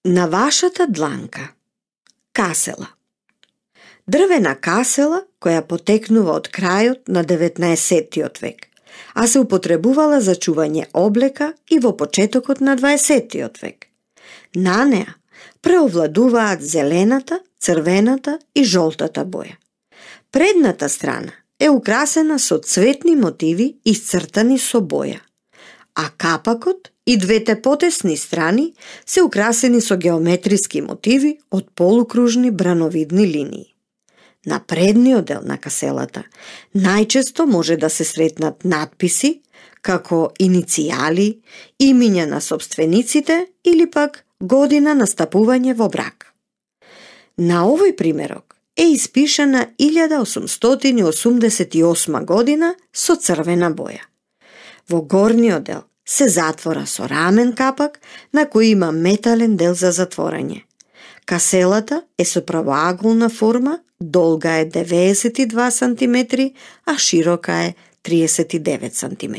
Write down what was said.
На вашата дланка. Касела. Дрвена касела која потекнува од крајот на 19 век, а се употребувала за чување облека и во почетокот на 20 век. На неа преовладуваат зелената, црвената и жолтата боја. Предната страна е украсена со цветни мотиви исцртани со боја, а капакот и двете потесни страни се украсени со геометриски мотиви од полукружни брановидни линии. На предниот дел на каселата најчесто може да се сретнат надписи како иницијали, имиња на сопствениците или пак година на стапување во брак. На овој примерок е испишана 1888 година со црвена боја. Во горниот дел се затвора со рамен капак на кој има метален дел за затворање. Каселата е со правоаголна форма, долга е 92 см, а широка е 39 см.